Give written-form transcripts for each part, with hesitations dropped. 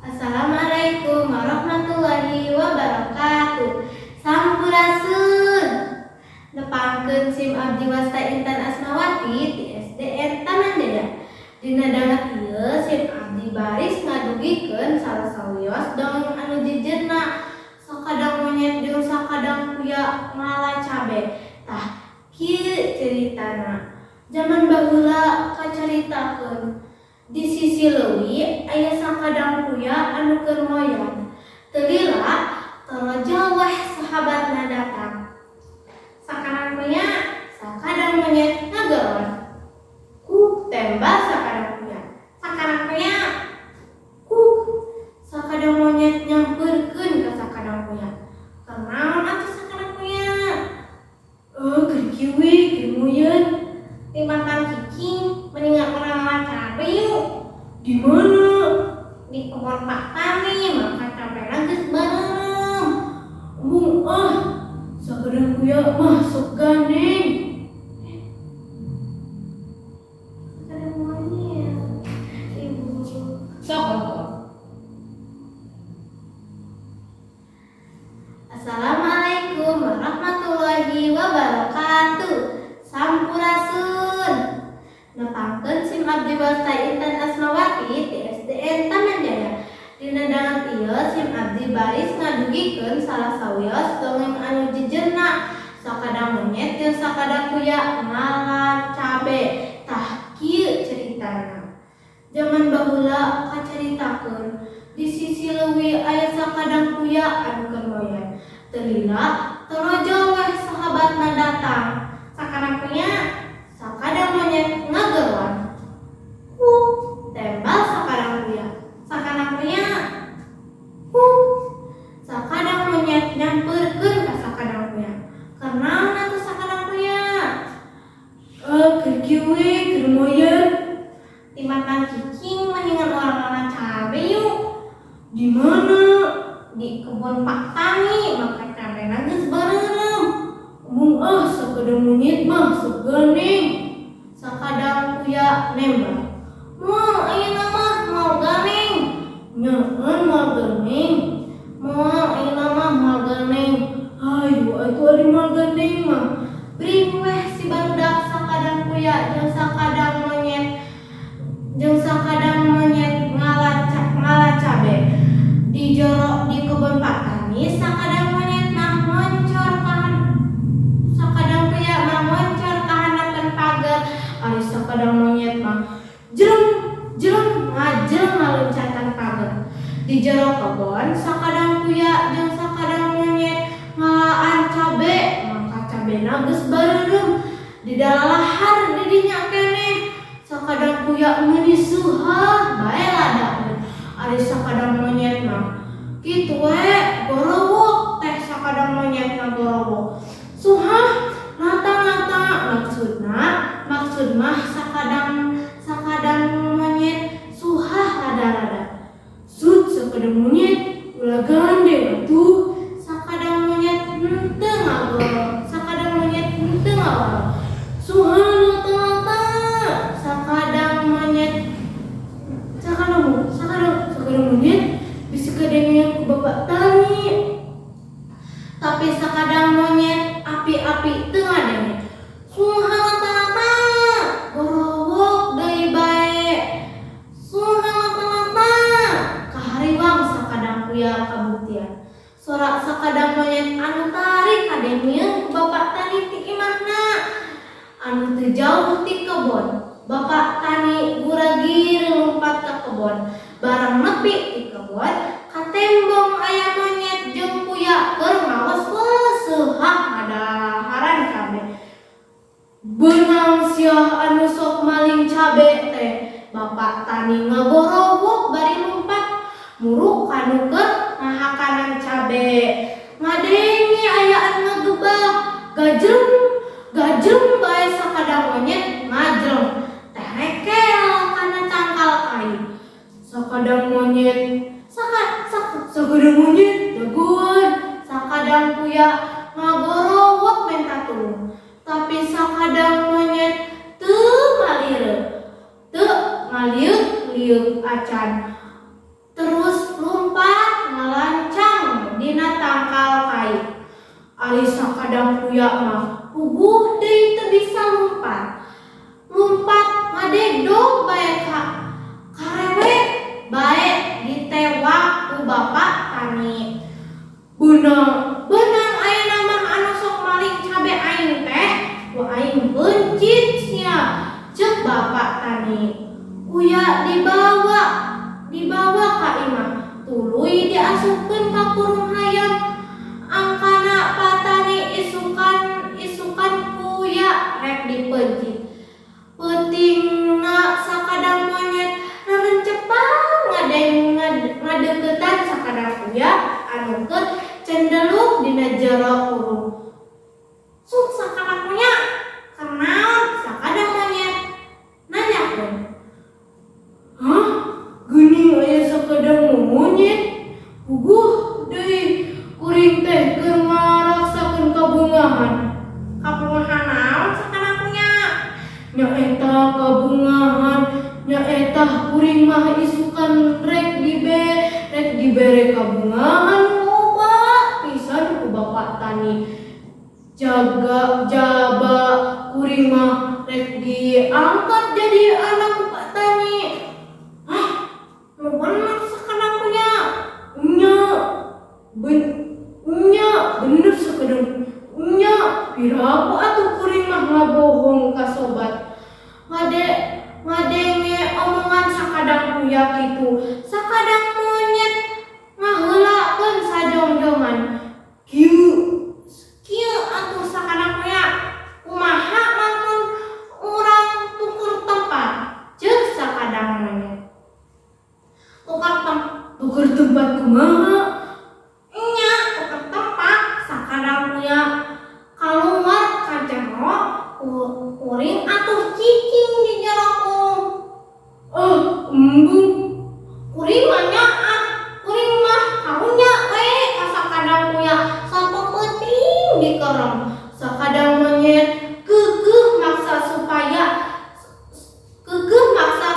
Assalamualaikum warahmatullahi wabarakatuh. Sampurasun. Nepangkeun sim abdi wasta Intan Asmawati ti SDN Taman Jaya. Dina danget ieu sim abdi baris ngadugikeun salah sawios dongeng anu jejerna sakadang monyet jeung sakadang kuya ngala cabe. Tah, kieu ceritana. Jaman baheula kacaritakeun di sisi leuwi aya sakadang kuya anu keur moyan. Teu lila torojol weh sahabatna datang. Sakadang kuya, sakadang monyet ngageroan. Kuk tembak sakadang kuya. Sakadang kuya. Kuk sakadang monyet nyampeurkeun ka sakadang kuya. Kunaon atuh sakadang kuya? Oh, keur kieu we, keur moyan. Tibatan cicing, mendingan urang ngala cabe yuk. Di mana? Di kebon Pak Tani, maka cabena geus bareureum. Embung ah, sakadang kuya mah sok gandeng. Sakadang monyet. Ibu. Sok sok. Assalamualaikum warahmatullahi wabarakatuh. Sampurasun. Nepangkeun sim abdi wasta Intan Asmawati ti SDN Taman Jaya. Dina danget ieu sim abdi baris ngadugikeun salah sawios dongeng anu jejerna sakadang monyet jeung sakadang kuya ngala cabe. Tah, kieu ceritana. Jaman baheula kacaritakeun di sisi leuwi aya sakadang kuya anu keur moyan. Teu lila torojol weh sahabatna datang. Sakadang kuya, sakadang monyet ngageroan. Kuk tembak sakadang kuya. Sakadang kuya. Kuk sakadang monyet nyampeurkeun ka sakadang kuya. Kunaon atuh sakadang kuya? Eh, keur kieu we, keur moyan. Tibatan cicing, mendingan urang ngala cabe yuk. Di mana? Di kebun Pak Tani, maka cabena geus bareureum. Embung ah, sakadang monyet mah sok gandeng. Sakadang kuya nembak. Moal ayeuna mah moal gandeng. Nyaeun moal gandeng. Moal ayeuna mah moal gandeng. Hayu atuh ari moal gandeng mah. Bring weh si barudak sakadang kuya jeung sakadang monyet ngala cabe. Di jero di kebun Pak Tani sakadang monyet mah moncor ka sakadang kuya mah moncor ka handapeun pager. Ari sakadang monyet mah jreng jreng ngajreng ngaloncatan pager. Di jero kebon sakadang kuya jeung sakadang monyet ngalaan cabe, maka cabena geus bareureum. Di dalalahar di dinya keneh. Sakadang kuya meuni seuhah bae ladaeun. Ari sakadang monyet mah kitu we gorowok teh sakadang monyet mah gorowok. Suhah nata-nata maksudna maksud mah sakadang sakadang monyet suhah rada-rada. Sut sakadang monyet ulah gandeng atuh. Sakadang monyet henteu ngagorowok. Sakadang monyet henteu ngawaro. Suhah nata-nata sakadang monyet sakadang sakadang sakadang monyet bisa kadengean ku bapak tani. Tapi sakadang monyet api-api teu ngadenge. Suhah nata-nata gorowok deui bae. Suhah nata-nata kahariwang sakadang kuya kabuktian. Sora sakadang monyet anu tarik kadengean ku bapak tani ti imahna anu teu jauh ti kebon. Bapak tani guragir lumpat ka kebon. Barang nepi ti kebon katembong aya monyet jeung kuya keur ngawas seuhah ngadaharan cabe. Beunang siah anu sok maling cabe teh. Bapak tani ngagorowok bari lumpat muruk ka nu keur ngahakanan cabe. Ngadenge aya anu ngagebak gajreng gajreng bae sakadang monyet ngajreng terekel kana cangkal kai. Sakadang monyet saka sak sakadang monyet dagoan. Sakadang kuya ngagorowok menta tulung. Tapi sakadang monyet teu malire, teu ngaliuk-liuk acan. Terus kuya mah puguh deui teu bisa lumpat. Lumpat ngadegdog bae ka karewek bae ditewak ku Bapak Tani. Beunang, beunang ayeuna mah anu sok maling cabe aing teh, ku aing peuncit sia, ceuk Bapak Tani. Kuya dibawa dibawa ka imah, tuluy diasupkeun ka kurung hayam. Angkana Pak Tani isukan isukan kuya rek dipeuncit. Peutingna sakadang monyet rerencepan ngadeng ngadeuketan sakadang kuya anu keur cendeluk dina jero kurung. Suk sakadang kuya, keur naon sakadang monyet nanyakeun. Hah? Geuning aya sakadang monyet? Puguh deui kuring teh keur ngarasakkeun kabungahan. Kabungahan naon sakadang kuya? Nyaeta kabungahan, nyaeta kuring mah isukan rek dibere kabungahan loba pisan ku Bapak Tani. Jaga jaba kuring mah rek diangkat jadi anak ku Pak Tani. Hah? Nu bener sakadang kuya? Nya. Ben nya bener sakadang nya, piraku atuh kuring mah ngabohong ka sobat. Ngade ngadenge omongan sakadang kuya kitu, sakadang monyet ngaheulakeun sajongjongan. Kieu kieu atuh sakadang kuya, kumaha lamun urang tukur tempat? Ceuk sakadang monyet. Tukar tem tuker tempat kumaha? Nya tuker tempat sakadang kuya kaluar ka jero, kuring atuh cicing di jero kurung. Ah, embung. Kuring mah nyaah, kuring mah karunya we ka sakadang kuya sapeupeting dikerem. Sakadang monyet keukeuh maksa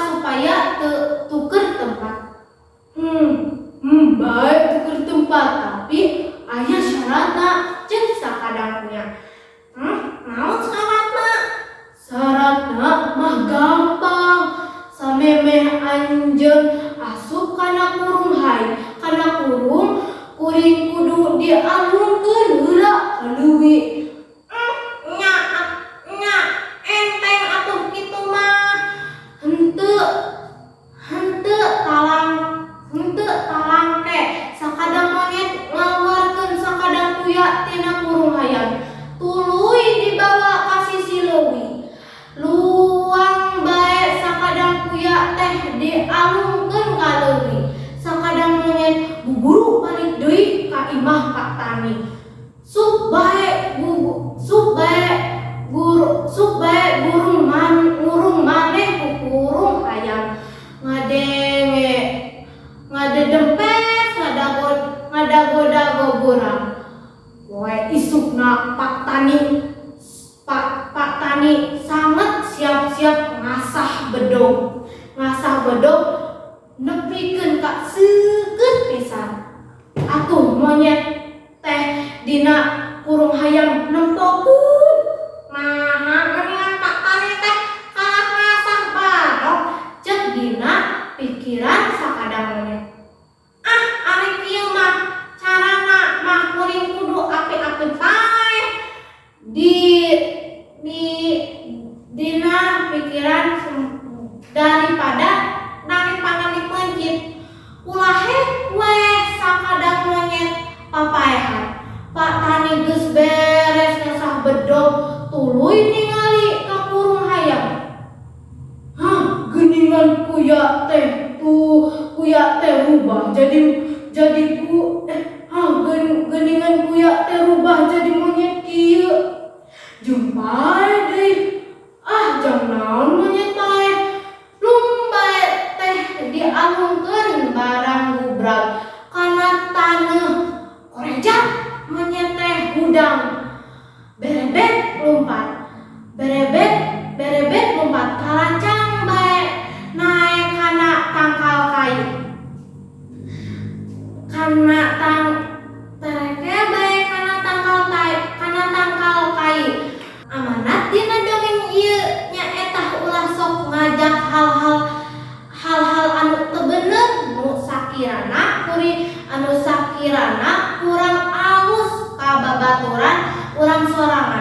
supaya teu tuker tempat. Bae tuker tempat, tapi aya syaratna, ceuk sakadang kuya. Naon syaratna? Syaratna mah gampang. Samemeh anjeun asup kana kurung hay, kana kurung kuring kudu dialungkeun heula ka leuwi. Nya nya enteng atuh kitu mah. Henteu henteu talang henteu talangke sakadang monyet ngaluarkeun sakadang kuya tina kurung hayam. Tuluy dibawa ka sisi leuwi. Luang bae sakadang kuya teh dialungkeun ka leuwi. Sakadang monyet buburu balik deui ka imah Pak Tani. Sup bae gugu sup bae guru sup bae gurung man ngurung maneh ku kurung hayam. Ngadenge ngadedempes ngadago ngadago-dago burang. Poe isukna Pak Tani sanget siap-siap ngasah bedog. Ngasah bedog nepikeun ka seukeut pisan. Atuh monyet teh dina kurung hayam nempokeun. Naha geuningan Pak Tani teh kalah ngasah badog, ceuk dina pikiran sakadang monyet. Ah, ari kieu mah carana mah kuring kudu apik-apik paeh. Di di dina pikiran daripada daripada dipeuncit. Ulah we sakadang monyet papaehan. Pak Tani geus beres ngasah bedog tuluy ningali ka kurung hayam. Hah, geuningan kuya teh tuh kuya teh rubah jadi ku eh hah geuningan kuya teh rubah jadi monyet kieu. Jeung paeh deui. Ah, jang naon monyet paeh. Lumbae teh dialungkeun barang gubrag kana taneuh. Korejak monyet teh hudang. Berebet lumpat. Berebet berebet lumpat kalancang bae naek kana tangkal kayu. Kana tang tereke bae kana tangkal kayu. Babaturan urang sorangan.